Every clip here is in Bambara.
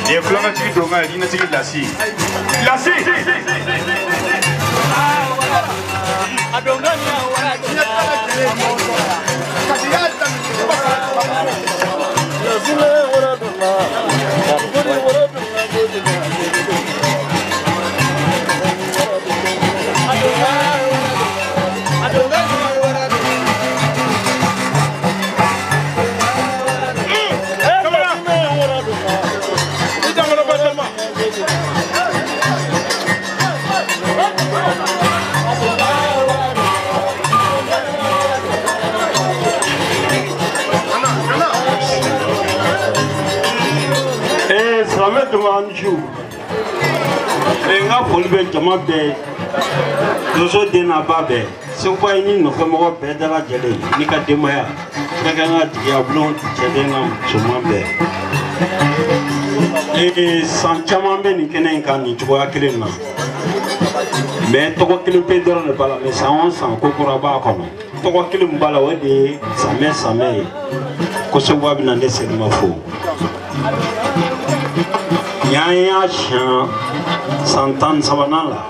Nin ye filankatigi donkan ye, jinɛtigi lasi. Lasi! N ka foli bɛ jama bɛɛ donso den n'a ba bɛɛ Seguba ye ni nɔfɛmɔgɔ bɛɛ dalajɛlen n'i ka denbaya bɛɛ ka kan ka jigiya bulon cɛden n'a musoman bɛɛ. San caman bɛ nin kɛnɛ in kan nin cogoya kelen na mais tɔgɔ kelen pe dɔrɔn de b'a la mais san o san ko kura b'a kɔnɔ tɔgɔ kelen min b'a la o de ye samɛ samɛ ye ko Seguba bɛ na ne Selima fo. N'an y'a siɲɛ san 13nan la.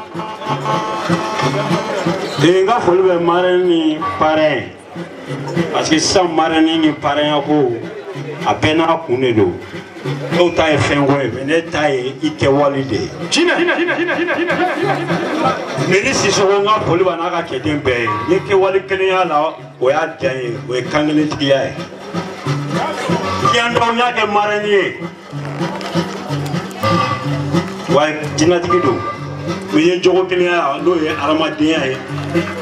N ka foli bɛ marraine ni parrain parce que sisan marraine ni parrain ko a bɛɛ n'a kun de don. Dɔw ta ye fɛnko ye mais ne ta ye i kɛwale de ye. Meri Sisoko n ka foli b'a n'a ka cɛden bɛɛ ye. N ye kɛwale kelenya la o y'a diya n ye o ye kankelentigiya ye. Diɲɛ dɔn n y'a kɛ marraine ye. Wa jinɛtigi don o ye jogo kelenya n'o ye hadamadenya ye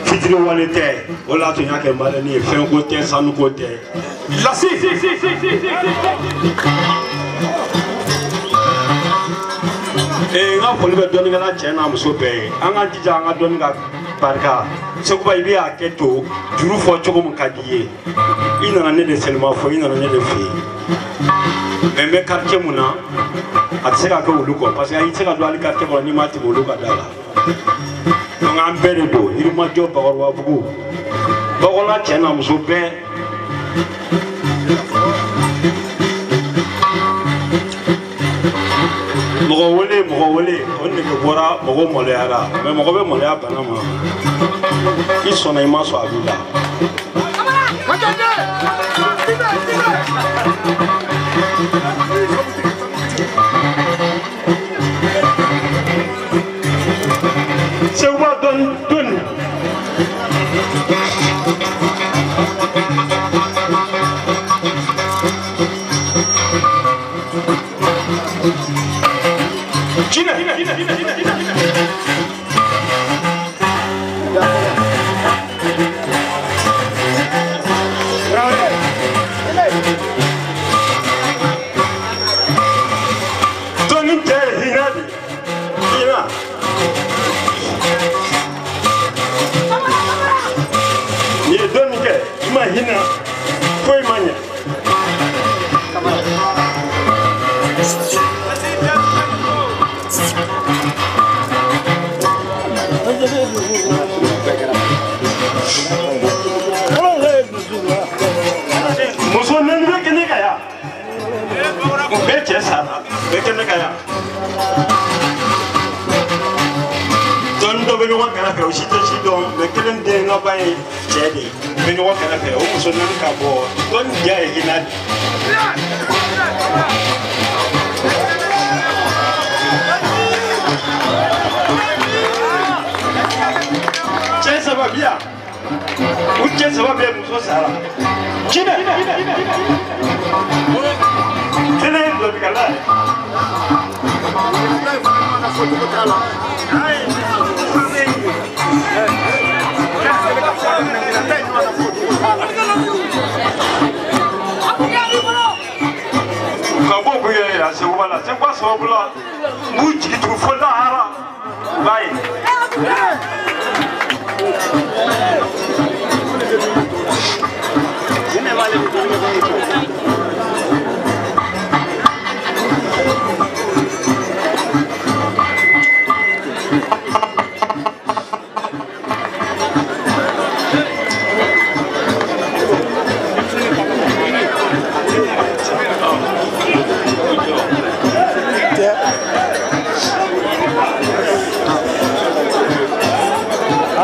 fitiriwale tɛ o la tun y'a kɛ marraine ye fɛnko tɛ sanuko tɛ. Lasi! N ka foli bɛ dɔnnikɛla cɛ n'a muso bɛɛ ye an k'an jija an ka dɔnni ka barika Seguba i bɛ hakɛ to juru fɔ cogo min ka di i ye i nana ne de Selima fo i nana ne de fɛ yen mais n bɛ quartier mun na a tɛ se ka kɛ olu kɔ parce que i tɛ se ka don hali quartier kɔnɔ n'i ma tɛmɛ olu ka da la donc an bɛɛ de don Yirimajɔ Bakɔrɔbabugu Bakɔla cɛ n'a muso bɛɛ. Mɔgɔ wele o nege bɔra mɔgɔ maloyara mais mɔgɔ bɛ maloya bana ma i sɔnna i ma sɔn a b'i la. Seguba dɔɔni dɔɔni. Jinɛ. Dɔnni cɛ ye hinɛ de hinɛ. N'i ye dɔnni kɛ i ma hinɛ foyi ma ɲɛ. Muso naani bɛ kɛnɛ kan yan o bɛɛ cɛ sara bɛɛ kɛnɛ kan yan dɔnni dɔ bɛ ɲɔgɔn kɛrɛfɛ o si tɛ si dɔn mais kelen den laban ye cɛ de ye u bɛ ɲɔgɔn kɛrɛfɛ o muso naani ka bɔ dɔnni diya ye hinɛ de. Cɛ saba bi yan u cɛ saba bɛɛ muso sara jinɛ kelen ye dɔnnikɛla ye. Ka bɔ k'u yɛrɛ yira Seguba la Seguba sababu la n b'u jigi tugu fo lahara u b'a ye.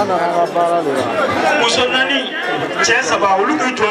An nana an ka baara de la. Muso naani cɛ saba olu k'u jɔ.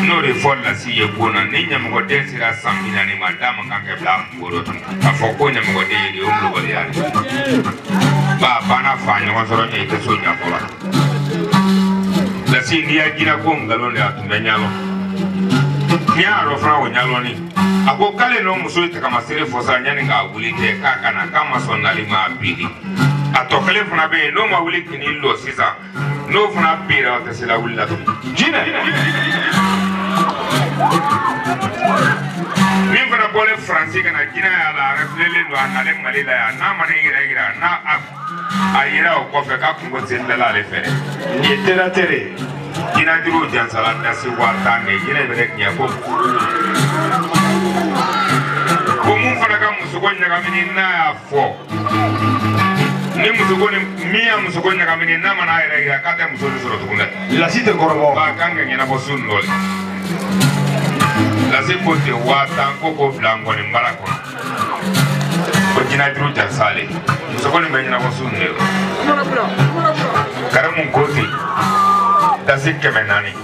N'o de fɔ lasi ye ko na ni ɲamɔgɔden sera san 40 ma d'a ma kan ka bila a kunkolo k'a fɔ ko ɲamɔgɔden ye de o molobaliya de ba banna fa ɲɔgɔn sɔrɔ ɲɛ i tɛ so ɲɛfɔ la lasi n'i y'a jira ko nkalon de a tun bɛ ɲalɔ n'i y'a dɔn fana o ɲalɔni a ko k'ale n'o muso ye tagamasere fɔ sa yanni k'a wuli tɛ k'a ka na k'a ma sɔn nali ma a bili a tɔ kelen fana bɛ yen n'o ma wuli k'i n'i lɔ sisan n'o fana bira o tɛ se lawuli la tugun jinɛ min fana bɔlen Faransi ka na jinɛ y'a la a refilelen don a nalen Mali la yan n'a ma n'i yɛrɛ yira n'a a yira o kɔfɛ k'a kungo sen dala ale fɛ dɛ. Nin ye teratere ye. Jinɛ juruw jansala dasi 10,000 de jinɛ bɛ ne tiɲɛ ko. musoko ɲagamini n'a y'a fɔ ni musoko ni min y'a musoko ɲagamini n'a mana a yɛrɛ yira k'a tɛ muso nin sɔrɔ tugun dɛ. Lasi tɛ kɔrɔbɔ. Ba kan ka ɲɛnabɔ su nin dɔ le. Lasi ko ten 10,000 ko k'o bila nkɔni bara kɔnɔ. Ko jinɛjuru jansa le. Musoko nin bɛ ɲɛnabɔ su nin de la. Karimu ko ten dasi 400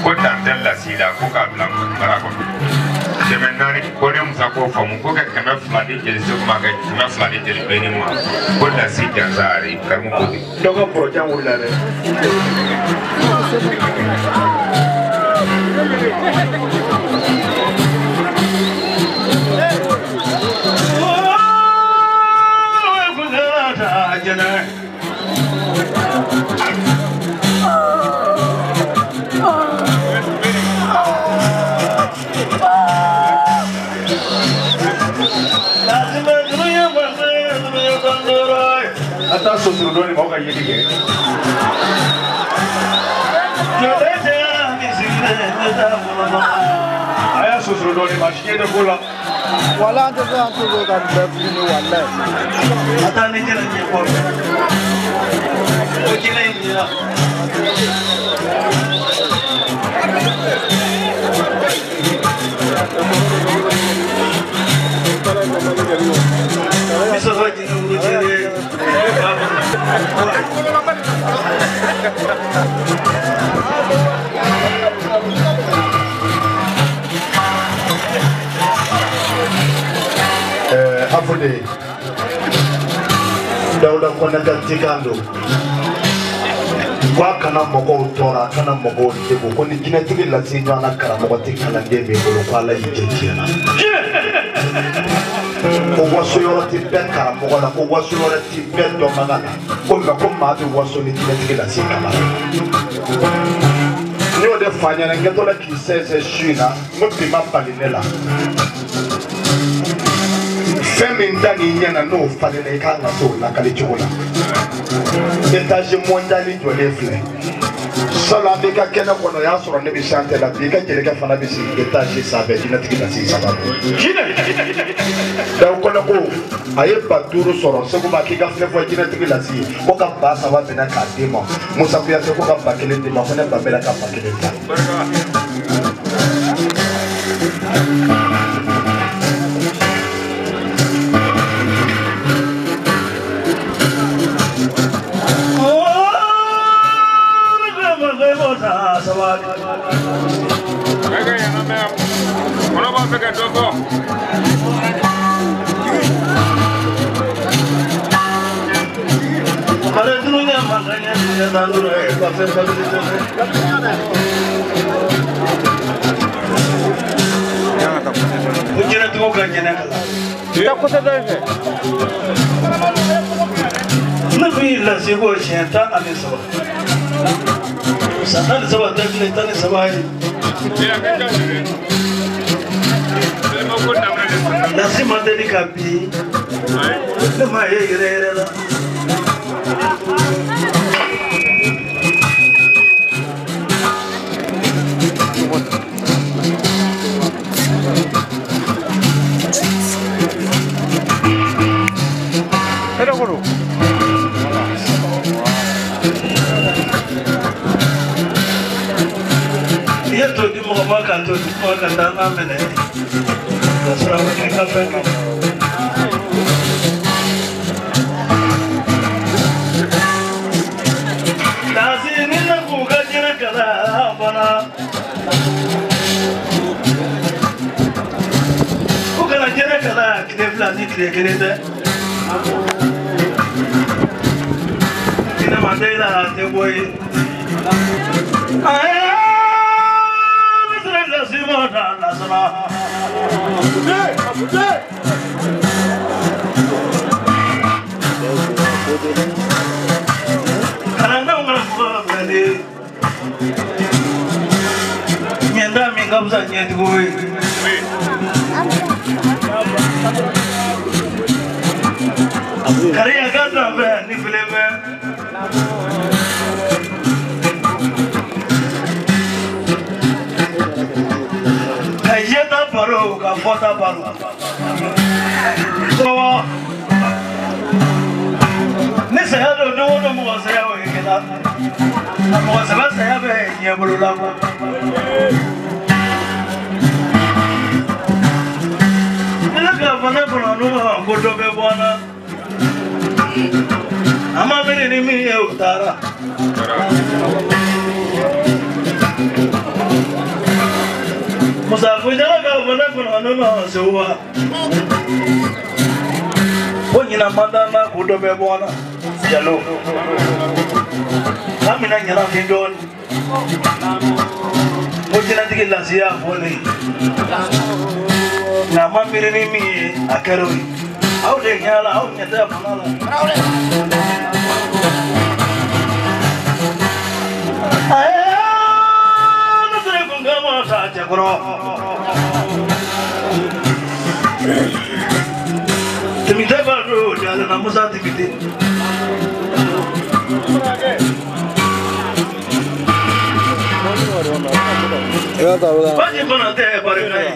ko dan tɛ lasi la ko k'a bila nkɔni bara kɔnɔ. 400 ko ne Musa k'o faamu ko ka 200 di jeli Segu ma ka 200 di jeli Bilenni ma ko lasi jansa ari Karimu ko ten. Dɔ ka kɔrɔjan wulila dɛ. A taa sosoro dɔɔni maaw ka yeli kɛ. A y'a sosoro dɔɔni maa si ɲɛ tɛ ko la. Wala an tɛ se an tɛ se ka nin bɛɛ fili walayi. A taa ni jɛnɛ ɲɛ kɔfɛ. O jɛnɛ in ɲɛna. Bisɔsɔ jɛnɛ wolo jɛnɛ. Afode Dawuda Kɔnɛ ka cikan don ko a kana mɔgɔw tɔɔrɔ a kana mɔgɔw degun ko ni jinɛtigi lase ɲɔgɔn na karamɔgɔ tɛ kalanden min bolo ko Ala y'i jɛ tiɲɛ na ko waso yɔrɔ tɛ bɛɛ karamɔgɔ la ko waso yɔrɔ tɛ bɛɛ dɔnbaga la ko mɛ ko maa bɛ waso ni jinɛtigi lase kama n y'o de f'a ɲɛna n kɛtɔ la k'i sɛnsɛn su in na n ko bi ma bali ne la. Fɛn min da n'i ɲɛ na n'o falenna i kan ka se o lakali cogo la. Étage mondial jɔlen filɛ. Salon an b'i ka kɛnɛ kɔnɔ o y'a sɔrɔ ne bɛ chantier la bi i ka jelikɛ fana bɛ sigi étage sanfɛ jinɛtigi lase sababu. Dawu Kɔnɛ ko a ye 5000 sɔrɔ Segu ma k'i ka filɛ fɔ jinɛtigi lase ye ko ka 3000 minɛ k'a d'i ma Musa Kuyate ko ka 1000 d'i ma ko ne ba bɛɛ ka 1000 ta. Kɔnɔ b'a fɛ ka dɔ fɔ. Ko jɛnɛtigiw ka jɛnɛ kalan. Ne kun y'i lase ko siɲɛ 13. San 13 tɛ tile 13 ye. Lasi ma deli ka bin ne ma ye yɛrɛ yɛrɛ la. N'i ye to di mɔgɔ ma ka to di kuma ka taa n'a minɛ ka sɔrɔ a ma kɛ ka fɛn kɛ. Lasi ni ne k'u ka jɛnɛ kalan fana. U kana jɛnɛ kalan tile 2 ni tile 1 tɛ. Jinɛ ma da i la a tɛ bɔ ye. Kalandenw kana mɔgɔ filɛ ɲɛda min ka fisa ɲɛjugu ye. Kariya ka dan fɛ ni filen bɛ. Ka yeta baro ka fɔta baro. A mɔgɔ saba saya bɛ ɲɛbolo la kuwa. Ne k'a fɔ ne kɔnɔ n'u ma ko dɔ bɛ bɔ an na. An ma miiri ni min ye o taara. Musa Kujala k'a fɔ ne kɔnɔ n'u ma Seguba. Ko ɲinan man d'an na ko dɔ bɛ bɔ an na. Jalo. An bɛna ɲɛnafin dɔɔnin. Ko jinɛtigi lasi y'a fɔ ne ye. Nka a ma miiri ni min ye a kɛra o ye. Aw de ɲɛ la aw ɲɛ tɛ fanga la. Ne sera kun ka ma sa cɛkɔrɔ. Timite ba do jale na Musa Timite. Baji kɔnɔ tɛ barika ye.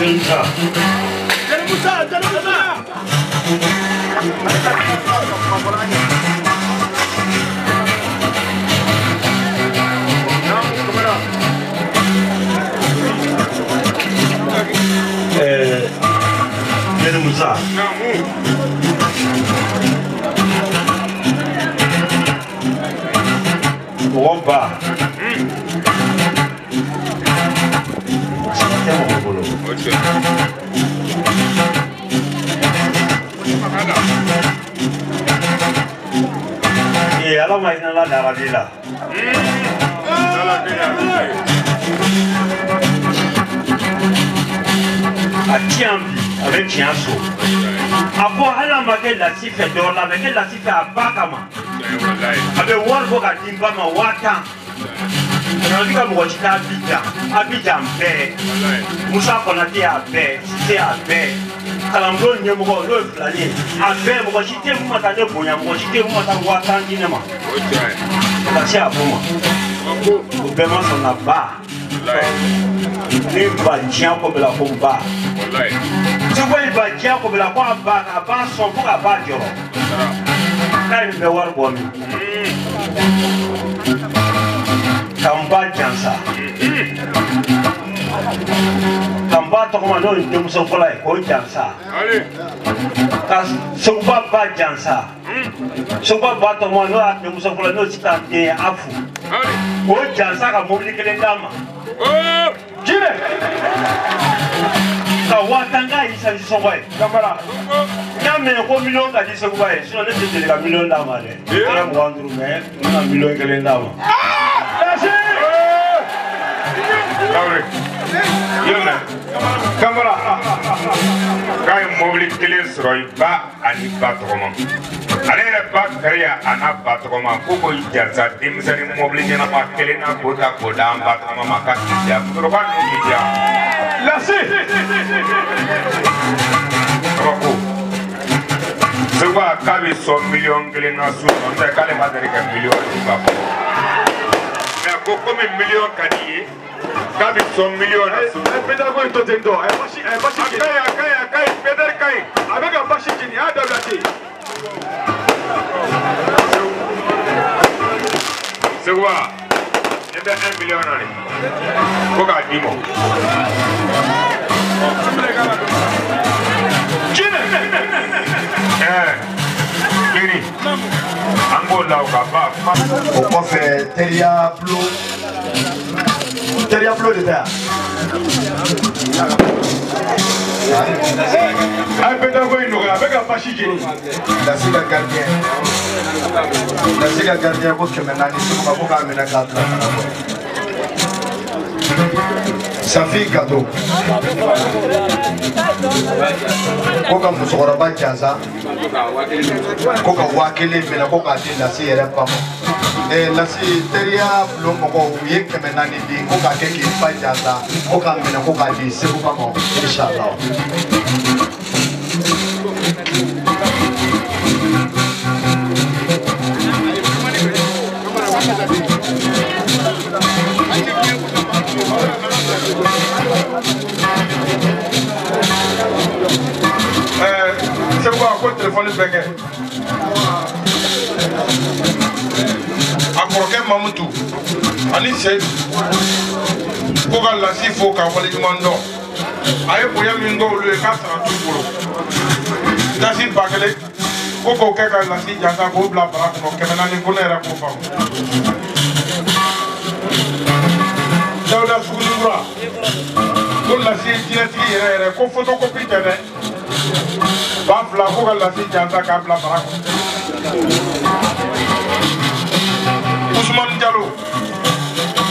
Musa, Musa. Musa. Mɔgɔ ba. Saba tɛ mɔgɔ bolo. Ee Ala ma hinɛ la darabi la. A tiɲɛ bi a bɛ tiɲɛ so. A ko hali a ma kɛ lasi fɛ dɔ la a bɛ kɛ lasi fɛ a ba kama. A bɛ wari bɔ ka di n ba ma 10,000. Karamɔgɔ ka mɔgɔ si tɛ Abidjan Abidjan bɛɛ. Musa Konate y'a bɛɛ Sise y'a bɛɛ. Kalanbulon ɲɛmɔgɔ n'o ye filani ye a bɛɛ mɔgɔ si tɛ mun ma taa ne bonya mɔgɔ si tɛ mun ma taa 10,000 di ne ma. Ka se a fɔ ma. O bɛɛ ma sɔn ka ba. Ne ba diɲɛ ko bɛɛ la ko n ba. Seko yi ba diɲɛ ko bɛɛ la ko a ba k'a ba sɔn fo k'a ba jɔrɔ. K'a ye nin bɛɛ wari bɔ min. Ka n ba jansa. Ka n ba tɔgɔma n'o ye denmuso fɔlɔ ye k'o jansa. Ka Seguba ba jansa. Seguba ba tɔgɔma n'o y'a denmuso fɔlɔ n'o sisan den ye Afu. K'o jansa ka mobili kelen d'a ma. Jinɛ. Ka 10,000 k'a ye sanji sɔngɔ ye. Kamara. N y'a mɛn ko miliyɔn ka di Seguba ye sinon ne tɛ deli ka miliyɔn d'a ma dɛ. Kɛra 25 mais n bɛna miliyɔn kelen d'a ma. Kamara. K'a ye mobili kelen sɔrɔ i ba ani ba tɔgɔma. Ale yɛrɛ ba kariya a n'a ba tɔgɔma ko ko jansa denmisɛnnin mobili ɲɛnama kelen na k'o ta k'o d'an ba tɔgɔma ma k'a k'i diya musokɔrɔba ninnu k'i diya. Lasi. Kabako. Seguba k'a bɛ sɔn miliyɔn kelen na su n'o tɛ k'ale ma deli ka miliyɔn di ba fɔlɔ. Mɛ ko komi miliyɔn ka di ye k'a bɛ sɔn miliyɔn na su. Pédale ko in to ten tɔ a ye basi a ye basi jeni. A ka ɲi a ka ɲi a ka ɲi pédale ka ɲi a bɛ ka basi jeni a y'a dabila ten. Seguba ne bɛ 1 million na de ko k'a d'i ma. Jinɛ. Kiri an k'o la o ka ban. O kɔfɛ teriya bulon de tɛ yan. A ye pédale ko in nɔgɔya a bɛ ka basi jeni. Lasi ka gardien. Lasi ka gardien ko 400 Seguba ko k'a minɛ k'a bila ka na bɔ. Safi Gato ko ka musokɔrɔba jansa ko ka 1000 minɛ ko k'a di Lasi yɛrɛ ba ma. Lasi teriya bulon mɔgɔw u ye 400 di ko k'a kɛ k'i ba jansa ko k'a minɛ ko k'a di Seguba ma inshallah. telefɔni bɛɛ kɛ. A kɔrɔkɛ Mamutu ani Seyidu ko ka Lasi fo k'a waleɲuman dɔn. A ye bonya min kɛ olu ye k'a sara t'u bolo. Dasi 1000 ko k'o kɛ ka Lasi jansa k'o bila bara kɔnɔ 400 ko ne yɛrɛ k'o faamu. Dawuda Sugunikura ko Lasi ye jinɛtigi yɛrɛ yɛrɛ ko photocopie tɛ dɛ. 2000 ko ka Lasi jansa k'a bila bara kɔnɔ. Ousmane Diallo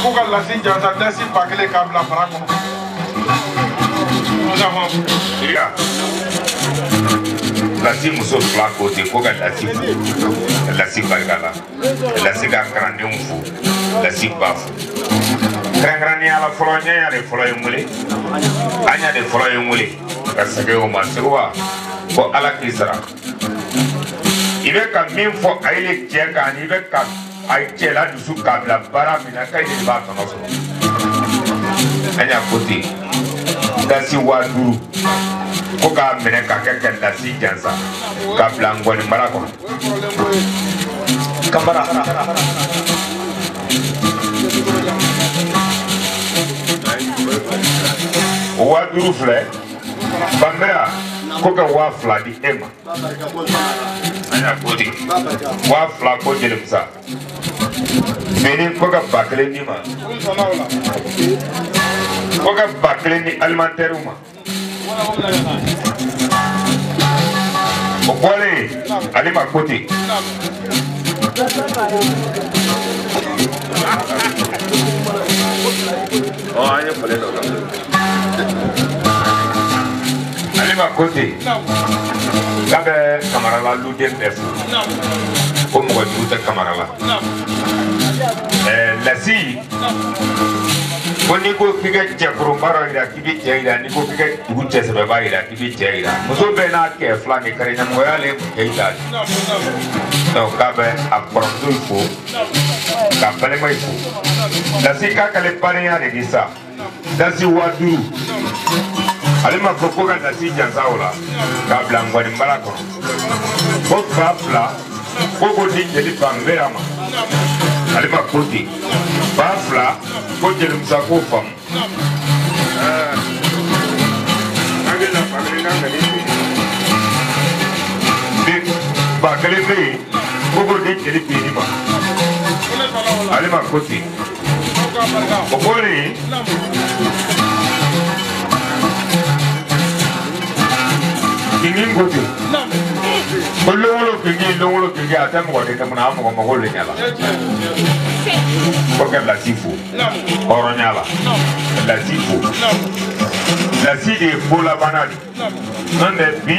ko ka Lasi jansa dasi 1000 k'a bila bara kɔnɔ. Lasi muso fila ko ten ko ka Lasi fo, ka Lasi barika la, ka Lasi ka kalandenw fo, Lasi ba fo. Kɛrɛnkɛrɛnnenya la fɔlɔ ɲɛɲa de fɔlɔ ye n wele, Aɲa de fɔlɔ ye n wele ka segin o ma. Seguba ko Ala k'i sara. I bɛ ka min fɔ a ye cɛ kan ani i bɛ ka a cɛ la dusu k'a bila baara min na k'a de b'a tɔnɔ sɔrɔ. Aɲa ko ten dasi 5000 ko k'a minɛ ka kɛ ka Lasi jansa k'a bila Ngɔni mara kɔnɔ. Kamara. O 5000 filɛ Banbera ko ka 2000 di e ma. Aɲa ko ten 2000 ko Jelimusa. Beni ko ka 1000 d'i ma. Ko ka 1000 di alimentaire ma. O bɔlen Alima ko ten. An ye falen dɔ kan. Alima ko ten k'a bɛ Kamarala luden bɛɛ fo. Ko mɔgɔ jugu tɛ Kamarala. Lasi ko n'i ko k'i ka cɛkoronba dɔ yira k'i bɛ cɛ yira, n'i ko k'i ka dugu cɛsɛbɛba yira k'i bɛ cɛ yira. Muso bɛɛ n'a kɛ fila ni kari ɲɛmɔgɔya le cɛ yira. Donc k'a bɛ a kɔrɔmuso in fo k'a balima in fo. Lasi k'a k'ale badenya de di sa. Dasi 5000 ale ma fɔ ko ka Lasi jansa o la k'a bila Ngɔni mara kɔnɔ. Ko 2000 ko k'o di jeli Banbera ma. Ale ma ko ten 2000 ko Jelimusa k'o faamu. 1000 bɛ yen ko k'o di jeli Beni ma. Ale ma ko ten. O bɔlen Kingin ko ten. Ko longolo kingi longolo kingi a tɛ mɔgɔ den tɛmɛ a mɔgɔ mago le ɲɛ la. Ko ka Lasi fo hɔrɔnya la, Lasi fo. Lasi de ye bolabana de. N'o tɛ bi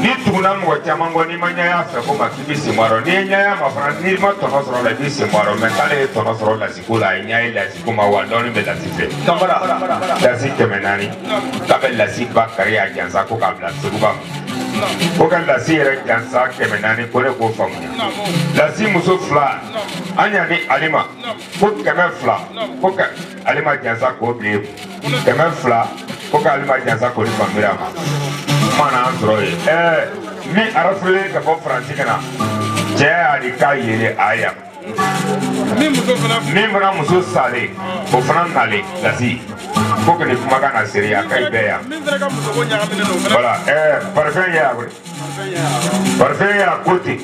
n'i tuguna mɔgɔ caman kɔ n'i ma ɲɛya fɛ ko ma k'i bɛ sen bɔ a rɔ, n'i ye ɲɛya ma fana n'i ma tɔnɔ sɔrɔ a la i bɛ sen bɔ a rɔ. Mɛ k'ale ye tɔnɔ sɔrɔ Lasi ko la, a ye ɲɛ ye Lasi ko ma wa dɔɔnin bɛ Lasi fɛ. Lasi 400 k'a bɛ Lasi ba kari a jansa ko k'a bila Seguba. Ko ka Lasi yɛrɛ jansa 400 ko ne k'o faamuya. Lasi muso fila Aɲa ni Alima ko 200 ko ka Alima jansa k'o bila e kun. 200 ko ka Alima jansa k'o di Banbera ma. Kuma n'an sɔrɔ yen. Min arafulen ka bɔ Faransi ka na cɛ y'a di k'a yele a yan. Min fana muso salen o fana nalen Lasi ko ka nin kumakan na seereya k'a bɛɛ yan. Voilà, parfum y'a koyi. Parfum y'a ko ten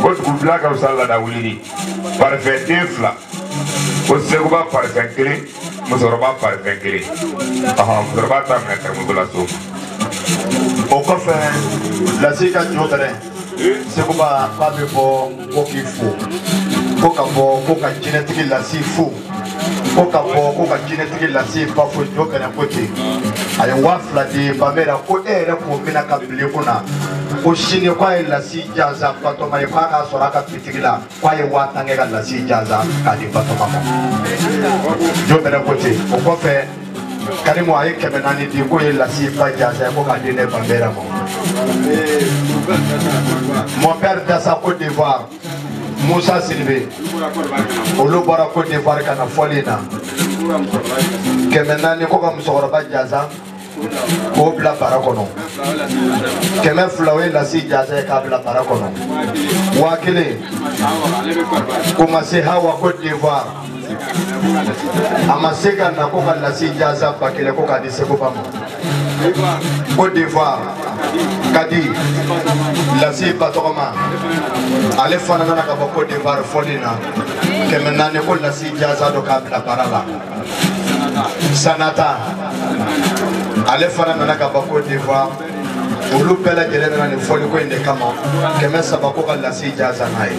ko dugu bila ka fisa laada wuli de. Parfum den 2 ko Seguba parfum 1, musokɔrɔba parfum 1. Musokɔrɔba ta minɛ karamɔgɔ la so. O kɔfɛ Lasi ka jo bɛrɛ Seguba k'a bɛ bɔ ko k'i fo, ko ka bɔ ko ka jinɛtigi Lasi fo, ko ka bɔ ko ka jinɛtigi Lasi ba fo. Jo bɛrɛ ko ten a ye 2000 di Banbera ko e yɛrɛ k'o minɛ ka bila i kunna ko sini k'a ye Lasi jansa Batɔma ye k'a k'a sɔrɔ a ka bitigi la k'a ye 10,000 kɛ ka Lasi jansa k'a di Batɔma ma. Jo bɛrɛ ko ten. O kɔfɛ Karimu a ye 400 di k'o ye Lasi ba jansa ye ko k'a di ne Banbera ma. Mon père Dassa Côte d'Ivoire, Moussa Sidibé, olu bɔra Côte d'Ivoire ka na fɔli in na. 400 ko ka musokɔrɔba jansa K'o bila bara kɔnɔ 200 o ye Lasi Jaza ye k'a bila bara kɔnɔ 1000 ko ma se Hawa Côte d'Ivoire a ma se ka na ko ka Lasi Jaza 1000 ko k'a di Seguba ma Côte d'Ivoire Kadi Lasi Batɔgɔma ale fana nana ka bɔ Côte d'Ivoire fɔli na 400 ko Lasi Jaza dɔ k'a bila bara la Sanata ale fana nana ka bɔ Côte d'Ivoire olu bɛɛ lajɛlen nana nin fɔliko in de kama 300 ko ka Lasi Jaza n'a ye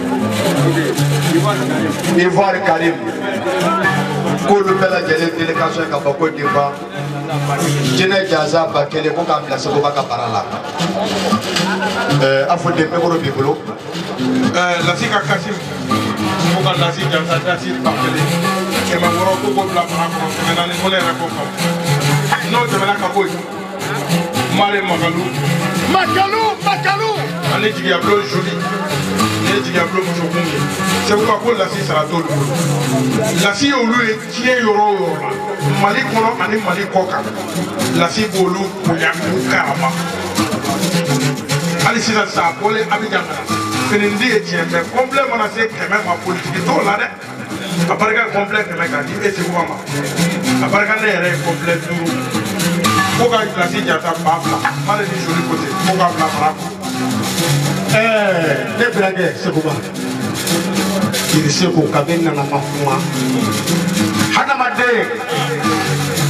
Ivoire Karim k'olu bɛɛ lajɛlen délégation ka bɔ Côte d'Ivoire Jinɛ Jaza 1000 ko k'a bila Seguba ka bara la a fɔ den micro b'i bolo Lasi ka Kasim ko ka Lasi Jaza dasi 1000 600 ko k'o bila bara kɔnɔ 400 ko ne yɛrɛ k'o faamu n'o tɛmɛna ka bɔ yen Mare Magalu Magalu ani Jigiyabulon Joli ne ye Jigiyabulon musokun ye Seguba ko Lasi sara t'olu bolo Lasi ye olu ye diɲɛ yɔrɔ o yɔrɔ la Mali kɔnɔ ani Mali kɔ kan Lasi b'olu bonya k'u karama hali sisan sisan a bɔlen Abidjan ka na finidi ye tiɲɛ mais complet mana se 100 ma politiki t'o la dɛ a barika ye complet 100 k'a di e Seguba ma a barika ne yɛrɛ ye complet 5 ko ka Lasi Jaza 2000 k'ale ni Joli ko ten ko k'a bila bara kɔnɔ. Ne birankɛ Seguba Jeli Seko kabi nana ma kuma hadamaden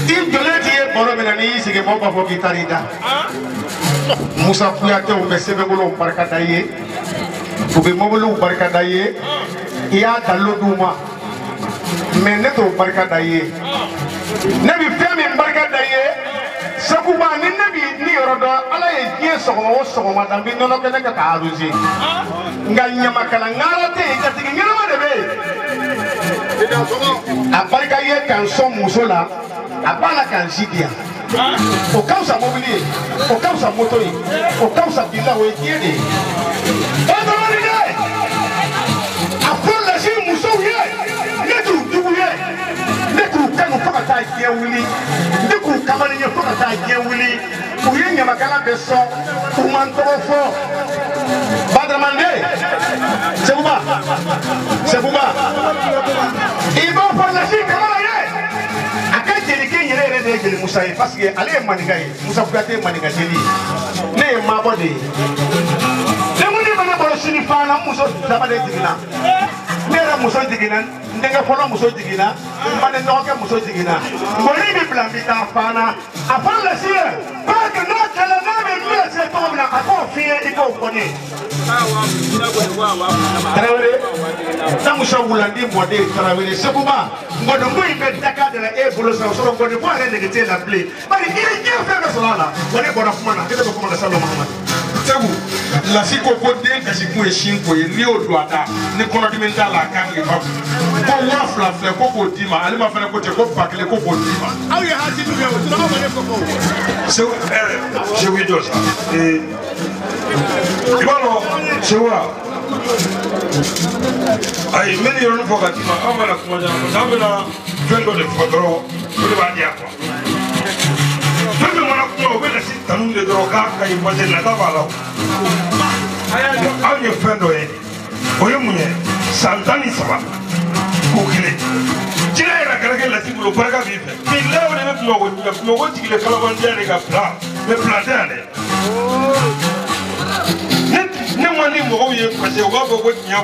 i jɔlen t'i ye baro min na n'i y'i sigi mɔgɔw b'a fɔ k'i taar'i da Musa Kuyatew bɛ sɛbɛnbolow barika da i ye u bɛ mobiliw barika da i ye i y'a dalilu d'u ma mais ne t'o barika da i ye ne bɛ fɛn min barika da i ye Seguba ni ne b'i ni yɔrɔ dɔn ala ye diɲɛ sɔgɔma o sɔgɔma da n bɛ nɔnɔ kɛnɛ kɛ k'a arrosé nka ɲamakala ŋara tɛ yen jatigi ɲɛnama de bɛ yen a barika ye ka n sɔn muso la a b'a la ka n si di yan o ka fisa mobili ye o ka fisa moto ye o ka fisa bila o ye diɲɛ de ye o dabali dɛ a fɔ Lasi musow ye ne t'u jugu ye ne k'u kanu fo ka taa diɲɛ wuli ne k'u kamalen ye fo ka taa diɲɛ wuli u ye ɲamakala bɛ sɔn u ma n tɔgɔ fɔ Badramande Seguba Seguba i b'a fɔ Lasi Kamara ye a ka jelikɛ yɛrɛ yɛrɛ de ye Jeli Musa ye parce que ale ye maninka ye Musa Kuyate ye maninka jeli ye ne ye maabɔ de ye denkundi bɛ ne bolo sini fana n muso saba de jiginna ne yɛrɛ muso jiginna n denkɛ fɔlɔ muso jiginna n baden dɔgɔkɛ muso jiginna ngɔni bɛ bila n bɛ taa fana a fɔ Lasi ye parce que n'o kɛra n'a bɛ min lase cogo min na a k'o f'i ye i k'o fɔ ne ye. Tarawele Samusa Wulandi mɔden Tarawele Seguba ngɔniko in bɛ daga de la e bolo sisan o sɔrɔ ngɔniko yɛrɛ nege t'e la bilen bari i ye diɲɛ fɛn bɛɛ sɔrɔ a la wa ne bɔra kuma na ne bɛ kuma na salon Mahamadu. Segu Lasi ko ko den kasikun ye sin ko ye n'i y'o don a da ni kɔnɔdimi t'a la a kan k'i ba ko 2000 filɛ ko k'o d'i ma ale ma fana ko ten ko 1000 ko k'o d'i ma. Aw ye hasidiw ye o sinon aw ma ne fɔ o. Segu Segu i jɔ sa i b'a dɔn Segu wa ayi n bɛ nin yɔrɔnin fɔ ka d'i ma anw bɛna kuma jan parce que an bɛna fɛn dɔ de fɔ dɔrɔn o de b'a di yan quoi. Fɛn min mana kuma o bɛ Lasi tanu de dɔrɔn k'a ka ɲi parce que nata b'a la o. Anw ye fɛn dɔ ye o ye mun ye san 13 ko kelen jinɛ yɛrɛ kɛra kɛ Lasi bolo barika b'i fɛ bilayi o de bɛ Bamakɔ Bamakɔ jigilen kalabantiya de ka bila mais bila tɛ yan dɛ. Ne ma ni mɔgɔw ye parce que u b'a fɔ ko tiɲɛ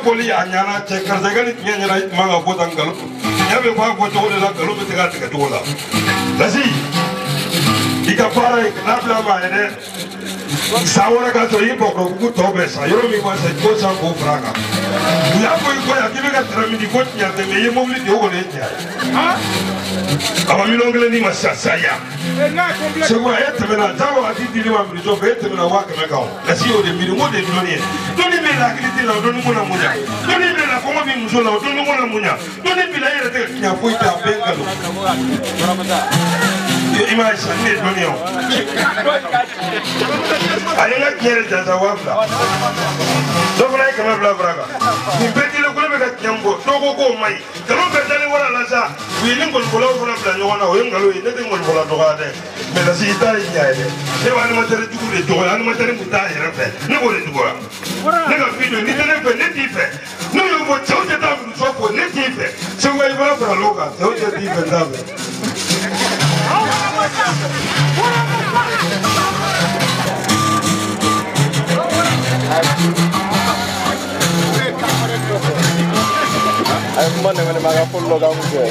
bɔli a ɲana cɛ karisa i ka ni tiɲɛ ɲɛna i tun man ka bɔ tan nkalon tiɲɛ bɛ bɔ a fɔ cogo de la nkalon bɛ tigɛ a tigɛ cogo la Lasi i ka baara ye kana bila maa ye dɛ san wɛrɛ ka sɔrɔ i bɔkɔrɔbugu tɔ bɛɛ san yɔrɔ min ma sa ko san k'o fara a kan u y'a fɔ i kɔ yan k'i bɛ ka tɛrɛ min di ko tiɲɛ tɛ mais i ye mobili di o kɔni ye tiɲɛ ye a ma 1 million d'i ma sisan sisan yan Segu e tɛmɛna jago a ti dili ma miiri fɛ e tɛmɛna 100 000 kan o Lasi y'o de miiri n ko de ye dɔnni ye dɔnni bɛ la hakili t'i la o dɔnni ko la mun ɲa dɔnni bɛ la kɔngɔ b'i muso la o dɔnni ko la mun ɲa dɔnni b'i la e yɛrɛ tɛ ka tiɲɛ foyi tɛ a bɛɛ nkalon i m'a ye sisan ne ye dɔnni ye o a ye n ka tiɲɛ de jansa 2000 dɔ fana ye 200 fara kan nin bɛɛ dilen ko ne bɛ ka tiɲɛ min fɔ dɔw ko ko k'o man ɲi nkalon bɛɛ dalen wara la sa u ye ni nkɔnifɔlaw fana bila ɲɔgɔn na o ye nkalon ye ne tɛ nkɔnifɔla dɔgɔya dɛ mɛ Lasi i t'a ye ɲa ye dɛ ne bɛ animateur jugu de dɔgɔya animateur min t'a yɛrɛ fɛ ne b'o de dɔgɔya ne ka fi don n'i tɛ ne fɛ ne t'i fɛ n'o y'o fɔ cɛw tɛ taa muso fo ne t'i fɛ Segu i fana fara l'o kan cɛw tɛ t'i fɛ n t'a fɛ. Ay kuma nɛmɛ nɛmɛ a ka fɔli dɔ k'an kun fɛ.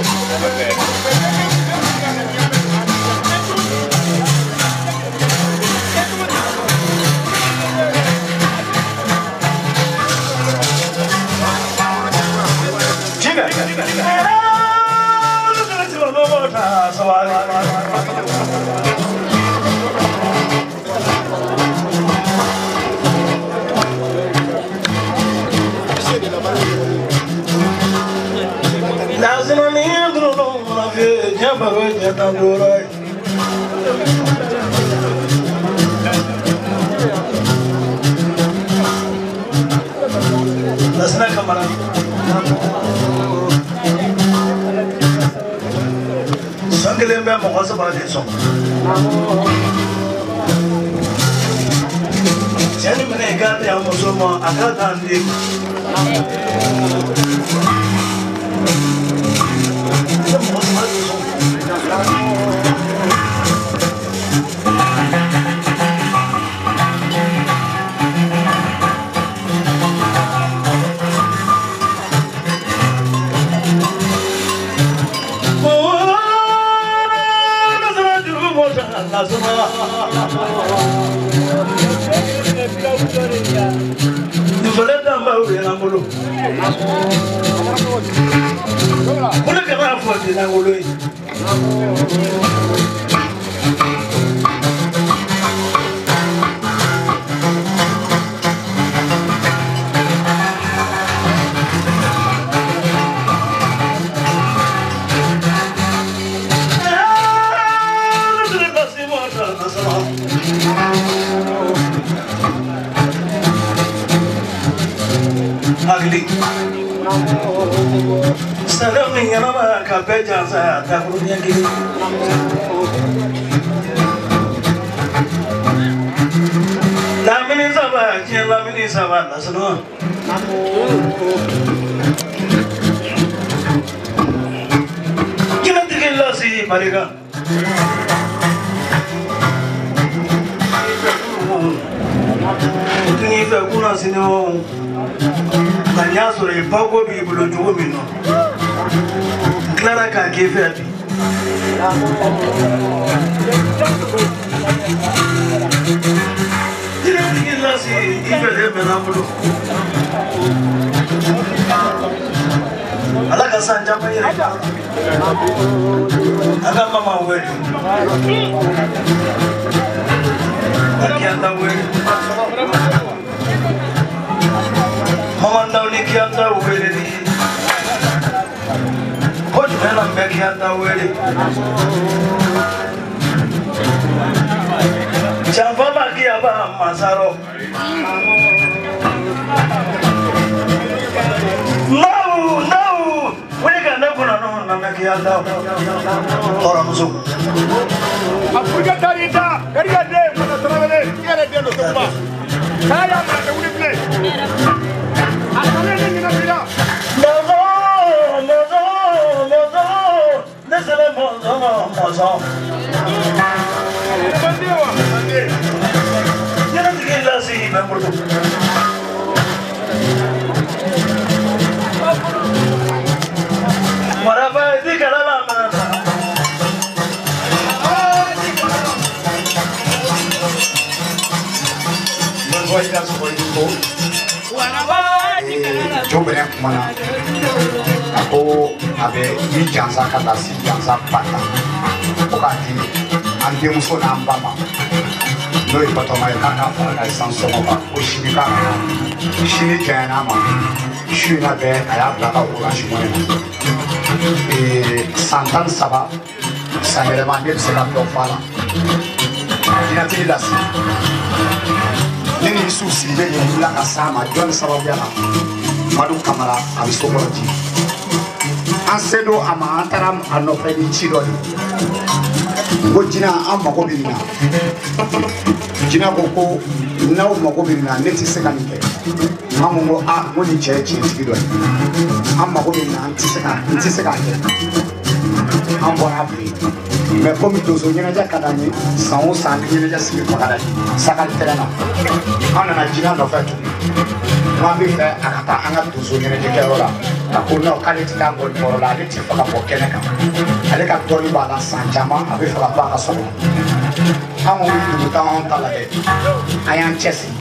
Lasina Kamara san kelen bɛ mɔgɔ saba de sɔn cɛ ni minɛ i k'a di a muso ma a k'a k'an den ma. Mɔgɔ saba de sɔn. Lamini saba diɲɛ lamini saba lasɔrɔ. Jinɛtigi lasi barika. O tun y'i fɛ kunna sini o nka n y'a sɔrɔ i bako b'i bolo cogo min na n tilara k'a k'i fɛ bi. Jinɛtigi lasi i fɛlen bɛ n'an bolo. Ala ka san caman yɛrɛ a ka mama wele ka kiyanta wele mama ndaw ni kiyanta wele ni ko jumɛn na n bɛ kiyanta wele janfa ma kiyaba masarɔ. Hɔrɔnmuso. Afurika taar'i da Garika den Masa Tarawele i yɛrɛ den don Seguba k'a y'a mara tɛ wuli bilen a salen ni ɲinɛ b'i la. Mɔzɔn mɔzɔn mɔzɔn ne selen mɔzɔn ma mɔzɔn. Bande wa bande. Ɲɛnatigi lasi bɛ n bolo. Maraba di kalala mana. Jo bɛrɛ kumana a ko a bɛ ni jansa ka lasi jansa ba ta ko k'a di an denmuso n'an ba ma n'o ye Batɔma ye k'a k'a fara ka san sɔngɔ kan ko sini k'a ka na sini janyana ma su in na bɛɛ a y'a bila ka orange money na san 13 san yɛlɛma ne bɛ se ka dɔ fɔ a la jinɛtigi lasi ne ni Isu Sidibe de wulila ka s'a ma jɔn sababuya la Madu Kamara a bɛ sokɔrɔ ji An se don a ma, an taara a nɔfɛ ni ci dɔ ye. Ko jinɛ an mago bɛ nin na. Jinɛ ko ko n'aw mago bɛ nin na, ne tɛ se ka nin kɛ. An ko ko aa, ko nin cɛ ye tiɲɛtigi dɔ ye. An mago bɛ nin na, an tɛ se ka, n tɛ se k'a kɛ. An bɔra a fɛ yen. Mais komi donso ɲɛnajɛ ka d'an ye, san o san an bɛ ɲɛnajɛ sigi Bagadaji Sakali terrain na. An nana jinɛ nɔfɛ tuguni. N'an bɛ fɛ a ka taa an ka donso ɲɛnajɛkɛyɔrɔ la. A ko non, k'ale tɛ taa ngɔnibɔrɔ la, ale tɛ fɛ ka bɔ kɛnɛ kan. Ale ka dɔnni b'a la san caman, a bɛ fɛ ka bɔ a ka so kɔnɔ. An ko dugu t'anw ta la dɛ. An y'an cɛsiri.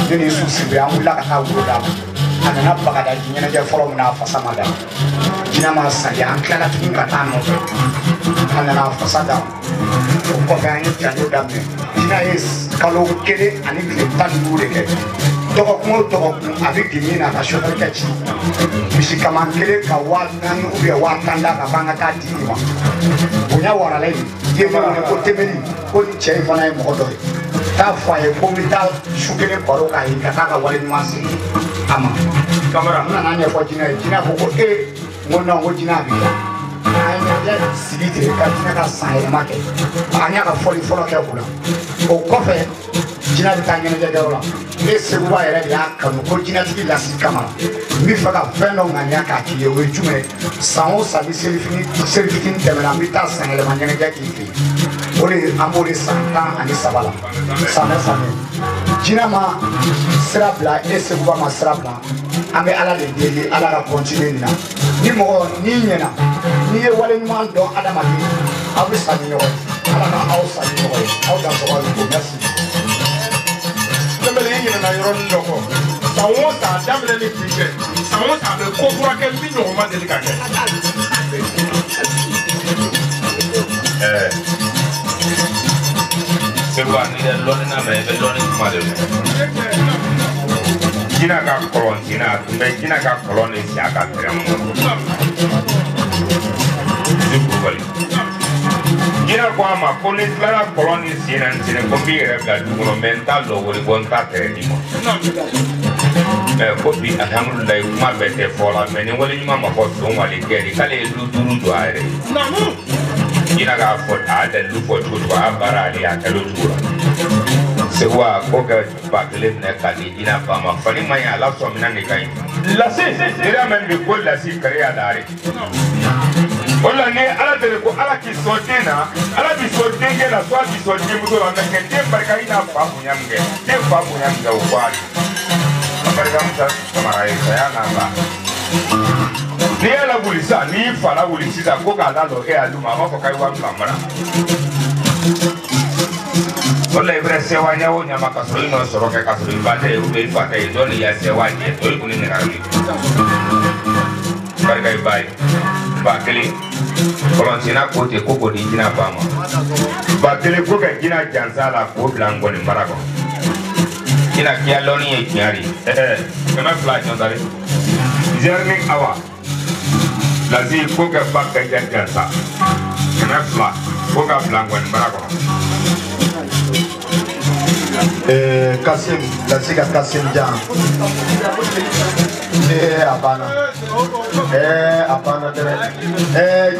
Ne ni Yusu Sidibe, an wulila ka taa woro d'a ma. A nana Bagadaji ɲɛnajɛ fɔlɔ min na, a fasa ma da. Jinɛ ma saliya, an tilala tuguni ka taa a nɔfɛ. A nana a fasa da. O kɔfɛ an ye janjo daminɛ. Jinɛ ye kalo 1 ani tile 15 de kɛ. Dɔgɔkun o dɔgɔkun a bɛ geni na ka sofɛrikɛ kɛ ci. Misi kaman kelen ka 4000 ou bien 10,000 d'a kan k'an ka taa di nin ma. Bonya warala yen. I ye min wele ko Temeli, ko nin cɛ in fana ye mɔgɔ dɔ ye. Taa fɔ a ye ko n bɛ taa su kelen baro k'a ye ka taa ka wale ɲuman segin a ma. Kamara, n nana ɲɛfɔ jinɛ ye. Jinɛ ko ko ee, n ko non, n ko jinɛ a b'i la. An ye ɲɛnajɛ sigi ten ka jinɛ ka san yɛlɛma kɛ. An y'a ka fɔli fɔlɔ kɛ o la. O kɔfɛ jinɛ bɛ taa ɲɛnajɛkɛyɔrɔ la. Ne Seguba yɛrɛ de y'a kanu ko jinɛtigi Lasi Kamara, n bɛ fɛ ka fɛn dɔ ŋaniya k'a k'i ye, o ye jumɛn ye? San o san ni selifitini tɛmɛna, n bɛ taa san yɛlɛma ɲɛnajɛ k'i fɛ yen. O de an b'o de san 13 la. San bɛ san bɛ. Jinɛ ma sira bila, e Seguba ma sira bila. An bɛ Ala de deli, Ala ka continuer nin na. Ni mɔgɔ n'i ɲɛna, n'i ye wale ɲuman dɔn adamaden, aw bɛ sa ni ɲɔgɔn ye. Ala ka aw sa ni ɲɔgɔn ye. Aw dansɔgɔ ni ko merci. Tɛmɛlen i ɲinɛna yɔrɔnin dɔ kɔ. San o san a daminɛ ni bi cɛ, san o san a bɛ ko kura kɛ min ɲɔgɔn ma deli ka kɛ. Seguba, n'i bɛ lɔnni na mɛ, i bɛ lɔnni kuma de mɛn. Jinɛ ka kɔlɔn senna, a tun bɛ jinɛ ka kɔlɔn de sen a ka terrain kɔnɔ. Kulubali. Jinɛ ko a ma ko ni tilara kɔlɔn ni sen na n senna, ko n b'i yɛrɛ bila du kɔnɔ, mɛ n t'a lɔ wari bɔ, n t'a tɛrɛ d'i ma. Mɛ ko bi alihamudulilayi, kuma bɛɛ tɛ fɔ la, mɛ ni wale ɲuman ma fɔ son wale kɛ de, k'ale ye lu 5 jɔ a yɛrɛ ye. Jinɛ k'a fɔ, a y'a dalilu fɔ cogo cogo, a y'a baara ale a kɛlen o cogo la. Seguba ko ka 1000 minɛ k'a di jinɛ ba ma, fani ma ɲi, a lasɔn minɛn de ka ɲi. Lasi, n'i y'a mɛn bi ko lasi kari y'a daare. O la ni Ala deli ko Ala k'i sɔn den na, Ala b'i sɔn denkɛ la, soit b'i sɔn denmuso la, mɛ kɛ den barika i n'a fa bonya min kɛ, den fa bonya min kɛ o fɔ a ye. A barika Musa Kamara ye saya n'a ba. N'i y'a lawuli sisan, n'i y'i fa lawuli sisan ko k'a lalɔ e y'a d'u ma, a b'a fɔ k'a ye 20,000 mara. O la i bɛna sewa ɲɛ o ɲɛ ma ka sɔrɔ i nɔ sɔrɔ kɛ ka sɔrɔ i ba tɛ yen ou bien i fa tɛ yen, dɔ de y'a sewa ɲɛ, o ye kun ni ɲaga ye. Barika i ba ye. 1000 kɔlɔnsenna ko ten ko k'o di jinɛ ba ma. 1000 ko ka jinɛ jansa la k'o bila ngɔni mara kɔnɔ. Jinɛ k'i ya lɔnni ye tiɲɛ de ye. 200 jɔn Zɛrini awa Lasi ko ka ba ka jansa 200 ko ka bila ngɔni mara kɔnɔ. Kasim, Lasi ka Kasim jan. A banna. A banna dɛrɛ.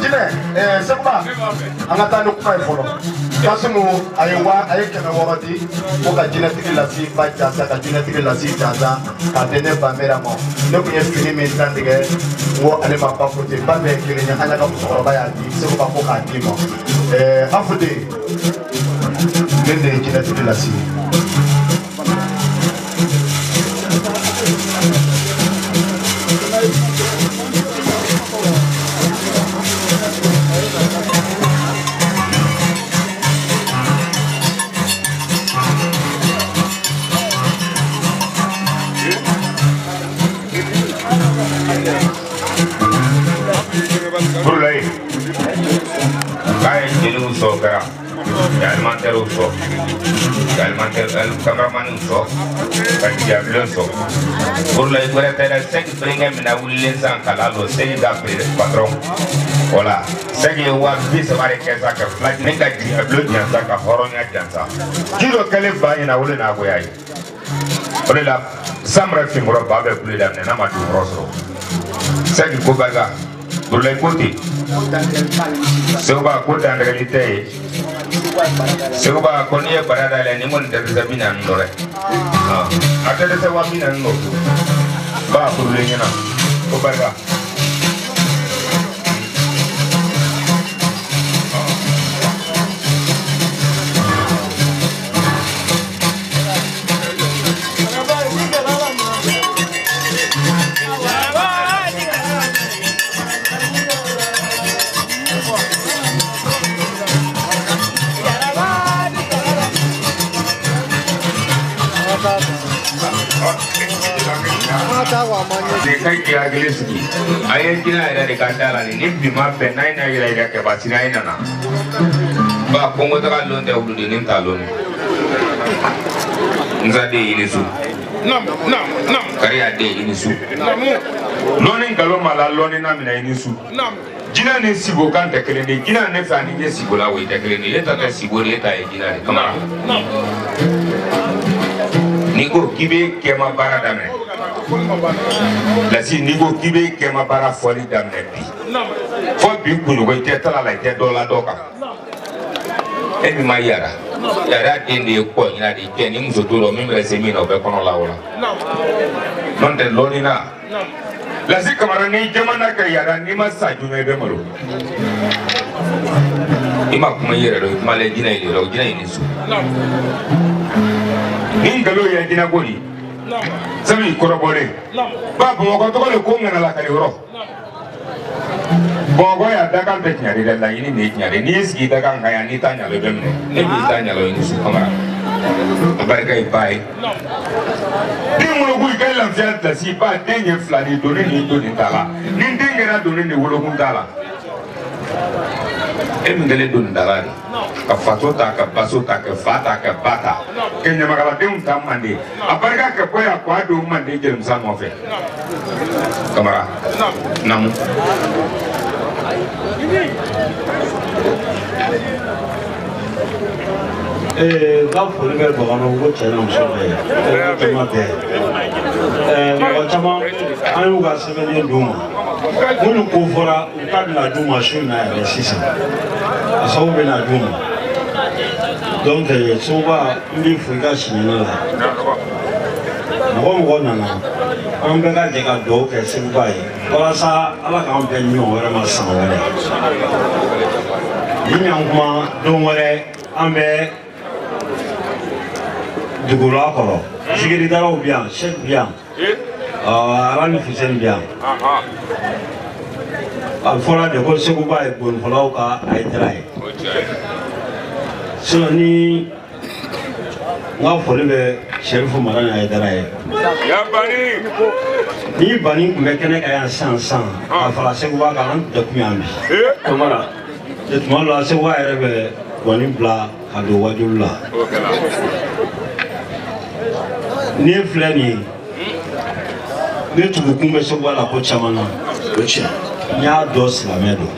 Jinɛ, Seguba, an ka taa ni kuma ye fɔlɔ. Kasimu a ye 600 di ko ka jinɛtigi Lasi ba jansa, ka jinɛtigi Lasi jansa k'a di ne ba Mɛra ma. Ne tun ye fini min dantigɛ, n ko ale ma ba ko ten, ba bɛɛ ye kelen ye, an ka musokɔrɔba y'a di, Seguba ko k'a d'i ma. Afude, ne de ye jinɛtigi Lasi ye. Burulayi k'a ye jeliw sɔn kɛra ka alimantɛriw sɔn ka alimantɛri kameramaniw sɔn ka diyabilen sɔn. Burulayi wɛrɛ tɛ dɛ, sɛki berenkɛ min na wulilen sisan ka ladon sɛki ka patɔrɔn wala sɛki ye 30,000 de kɛ sa ka fila ni ka diyabilen jansa ka hɔrɔnya jansa. Ji dɔ kɛlen ba ɲɛna o de n'a goya ye. O de la san mara finkɔrɔ ba bɛ kule daminɛ n'a ma dugukɔrɔ sɔrɔ. Sɛki ko barika. Burulayi ko ten Seguba ko dantigɛli tɛ ye Seguba ko n'i ye bara dayɛlɛ ni kɔni tɛ dɛsɛ 40 dɔ dɛ a tɛ dɛsɛ wa 40 dɔ ba furulen ɲɛna ko barika. Ne ka k'i hakili sigi a ye jinɛ yɛrɛ de ka da la ni bi ma bɛn n'a ye n'a yɛrɛ yɛrɛ kɛ basi n'a ye nana ba kongo taga lon tɛ wuludennin ta lon nsa den i ni su kariya den i ni su lɔnni nkalon ma la lɔnni na minɛ i ni su jinɛ ni sibo kan tɛ kelen de jinɛ ne fɛ ani ɲɛ sibo la o tɛ kelen de e ta tɛ sibo de e ta ye jinɛ de kamara n'i ko k'i bɛ kɛma baara daminɛ lasi n'i ko k'i bɛ kɛma baara fɔli daminɛ bi fɔ bi kunɲɔgɔn i tɛ tala la i tɛ dɔ la dɔ kan e min ma yara yara den de ye kɔ ɲina de cɛ ni muso t'o la min bɛ se min na o bɛ kɔnɔ la o la n'o tɛ lɔnni na lasi kamara ni jamana kɛ yara n'i ma sa joona i bɛ malo i ma kuma i yɛrɛ dɔn i kuma lɛ jinɛ in de la o jinɛ in ni so ni nkalon ye jinɛ ko de sabu i kɔrɔbɔlen ba bamakɔ tɔgɔ de ko ŋana lakali yɔrɔ bamakɔ y'a dakan tɛ tiɲɛ de dɛ laɲini de ye tiɲɛ de n'i y'i sigi dakan kan yan n'i ta ɲalɔ i bɛ minɛ ne b'i ta ɲalɔ i ni su kamara a barika ye ba ye den wolokun i ka lafiya lasi ba den ye fila ni doni ni doni t'a la ni den kɛra doni ni wolokun t'a la e min kɛlen doni t'a la de ka faso ta ka baso ta ka fa ta ka ba ta ka ɲamakaladenw ta mande a barika ka bɔ yan k'a don mande jelimusa nɔfɛ kamara namu. N ka foli bɛ Bamakɔ ko cɛ n'a muso bɛɛ ye jama bɛɛ mɔgɔ caman an y'u ka sɛbɛnden d'u ma minnu ko fɔra u ta bɛna d'u ma su in na yɛrɛ sisan a sababu bɛna d'u ma donc Seguba n b'i fo i ka siɲɛna la mɔgɔ mɔgɔ nana an bɛɛ ka jɛ ka dugawu kɛ Seguba ye walasa Ala k'an bɛn ɲɔgɔn wɛrɛ ma san wɛrɛ ni ɲankuma don wɛrɛ an bɛ dugula kɔrɔ zikiridalaw bɛ yan sɛki bɛ yan Arani Fuseni bɛ yan a fɔra de ko Seguba ye bonifɔlaw ka ayidara ye sinon ni n ka foli bɛ Serifu Madani Ayidara ye ni Bani tun bɛ kɛnɛ kan yan sisan sisan ka fara Seguba kan an tun tɛ kun yan bi Kamara tuma dɔ la Seguba yɛrɛ bɛ gɔni bila ka don wajulu la ne filɛ nin ye ne tugukun bɛ Seguba la ko caman na n y'a dɔn silamɛ don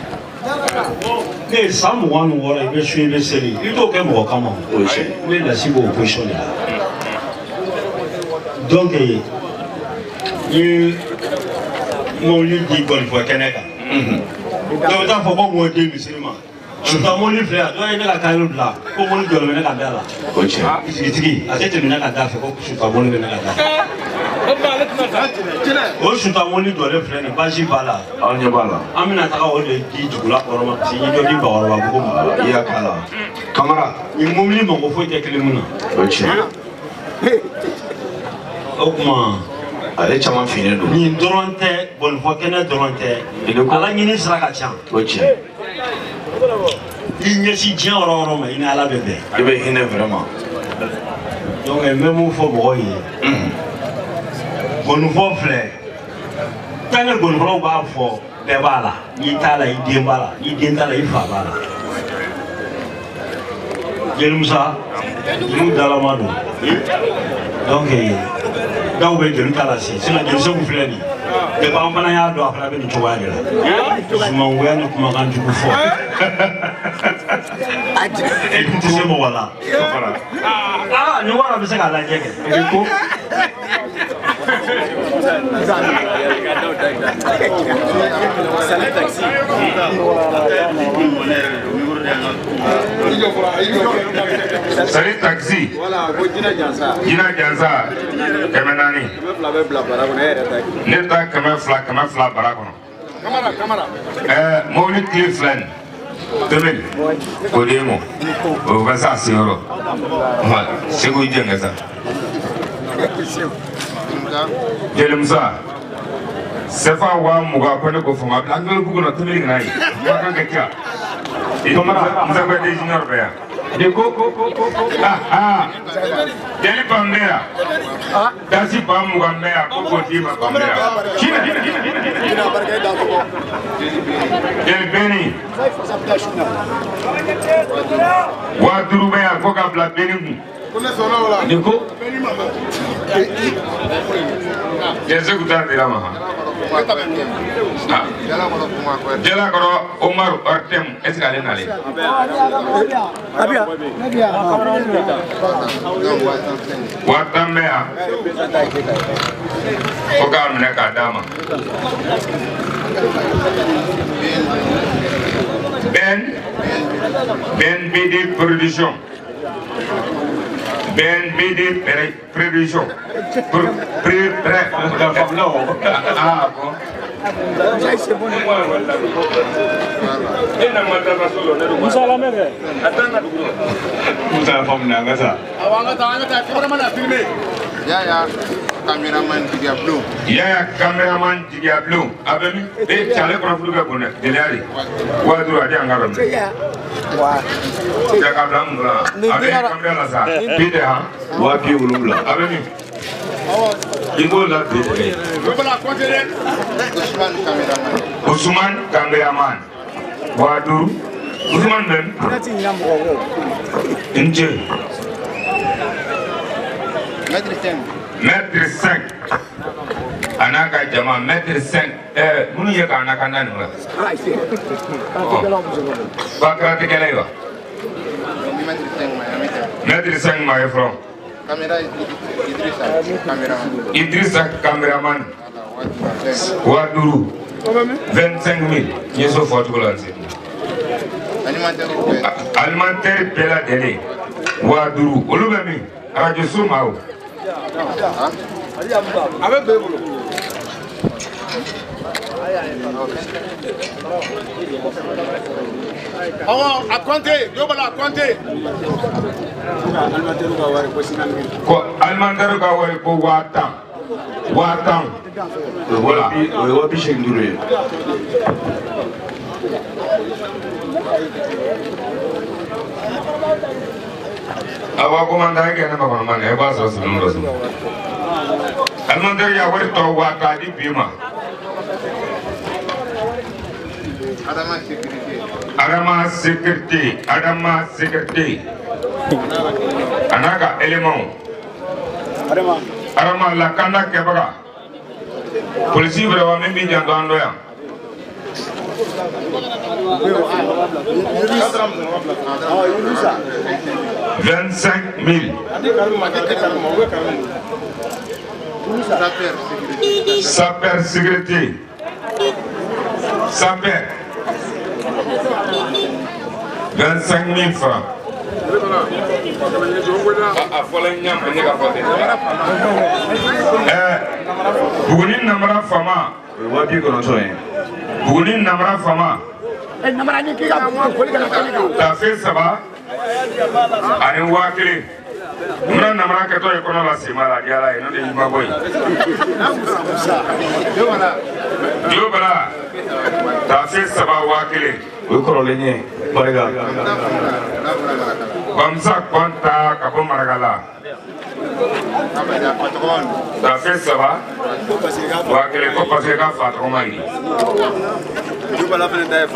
ne ye san 26 i bɛ sun i bɛ seli i t'o kɛ mɔgɔ kama o ne lasi b'o position de la donc n ye mobili di gɔnifɔ kɛnɛ kan dɔw bɛ taa fɔ ko mɔgɔ den misiri ma Suta mobili filɛ yan dɔw ye ne ka kayiro bila ko mobili jɔlen bɛ ne ka da la sigitigi a tɛ tɛmɛ ne ka da fɛ ko suta mobili bɛ ne ka da fɛ o suta mobili jɔlen filɛ nin baasi b'a la aw ɲɛ b'a la an bɛna taga o de di dugula kɔrɔ ma parce que n ye dɔ di Bakɔrɔbabugu ma i y'a k'a la Kamara nin mobili mago foyi tɛ kelen mun na o tiɲɛ o tuma ale caman finnen don nin dɔrɔn tɛ gɔnifɔ kɛnɛ dɔrɔn tɛ ala ɲini sira ka ca o tiɲɛ i ɲɛsin diɲɛ yɔrɔ o yɔrɔ ma i ni Ala bɛ bɛn i bɛ hinɛ vraiment donc n bɛ mun fɔ mɔgɔw ye gɔnifɔ filɛ tant que gɔnifɔlaw b'a fɔ bɛɛ b'a la n'i t'a la i den b'a la n'i den t'a la i fa b'a la Jelimusa jeliw dalama don donc dɔw bɛ jeli ta la se sinon jeli Segu filɛ nin ye depuis an fana y'a dɔn a fana bɛ nin cogoya de la sumangoya ni kumakan jugu fɔ e tun tɛ se mɔgɔ la aa nin wɔɔrɔ bɛ se k'a lajɛ kɛ. Sali taxi. Jina Jansa. 400. Ne ta 200 200 bara kɔnɔ. Kamara. Mobili tile fila nin. Tɛmɛli. O de ye mɔ. O ka s'a seyɔrɔ. Segu i jɛngɛ sa. Jelimusa. Sefa 20,000 ko ne ko fama bila an bugu kɔnɔ tɛmɛli kana ye. Kumakan ka ca. Kamara Musa Kuyate junior bɛ yan. De ko. Jeli ban bɛ yan. Dasi 20,000 bɛ yan ko k'o d'i ma ban bɛ yan. Jeli Beni. 5,000 bɛ yan ko ka bila Beni kun. Ni ko. Jeli Segu ta dira ma. Jalakɔrɔ Umaru Ortem est-ce que ale nalen? 10,000 bɛ yan ko k'a minɛ k'a d'a ma. Ben BD production. Ben BD production. Ah bon. Yaya cameraman Diablo. Abemi e chale kɔnɔ bɛ bon dɛ gɛlɛya de. 5,000 a di an ka yɔrɔ min. Ja ka bila an kun la. A bɛ caméra la sa. Bi de han. 70,000. A bɛ min? I b'o la bi de. Ousmane cameraman. 5,000. Ousmane bɛ min? N ce. Mètre 5. A n'a ka jama mètre 5. Minnu ye k'an lakana nin wa? Ba karatikɛla ye wa? Mètre 5 ma ye fɔlɔ. Idrissa cameraman. 5,000. 25,000. N ye so fɔ cogo la n se. Alimentaire bɛɛ lajɛlen. 5,000. Olu bɛ min? Radio so ma o. A bɛ bɛɛ bolo. Awɔ, a compté, dɔ b'a la a compté. Ko alimentaire ka wari ko 10,000. 10,000. Voilà. O ye 85,000 ye. Awa komanda kɛ ne ma kɔnɔ ma e b'a sɔrɔ sunu dɔ sunu. Alimentaire ya wari tɔ 10,000 di bi ma. Adama sécurité. Adama sécurité. A n'a ka élément. Adama lakana kɛbaga. Polisi wɛrɛ min b'i janto an dɔ yan. 25,000. Sapeur sécurité. Sapeur. 25,000 francs. Buguni namara fama. O ye 90,000 ye. Buguni namara fama. Tafe 3 ani 1,000. N namara kɛtɔ ye kɔnɔ la sema la diyara ye n'o de y'i ma bɔ yen. Jo bala tafe 3 1,000. O ye kɔrɔlen ye barika. Bamusa Kɔnta ka bɔ Marakala. Tafe 3 1,000 ko parce que k'a fa tɔgɔ ma ɲi. Jobala fana ta ye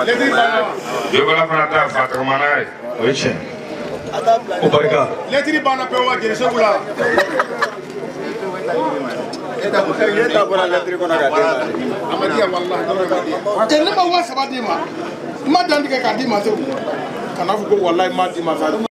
fa tɔgɔ ma n'a ye. O ye tiɲɛ. O barika. Lɛtiri banna pewu wa jeli Segu la. Ne ma 3,000 d'i ma. N ma dan tigɛ k'a d'i ma Segu. Kana fɔ ko walayi n m'a d'i ma sa.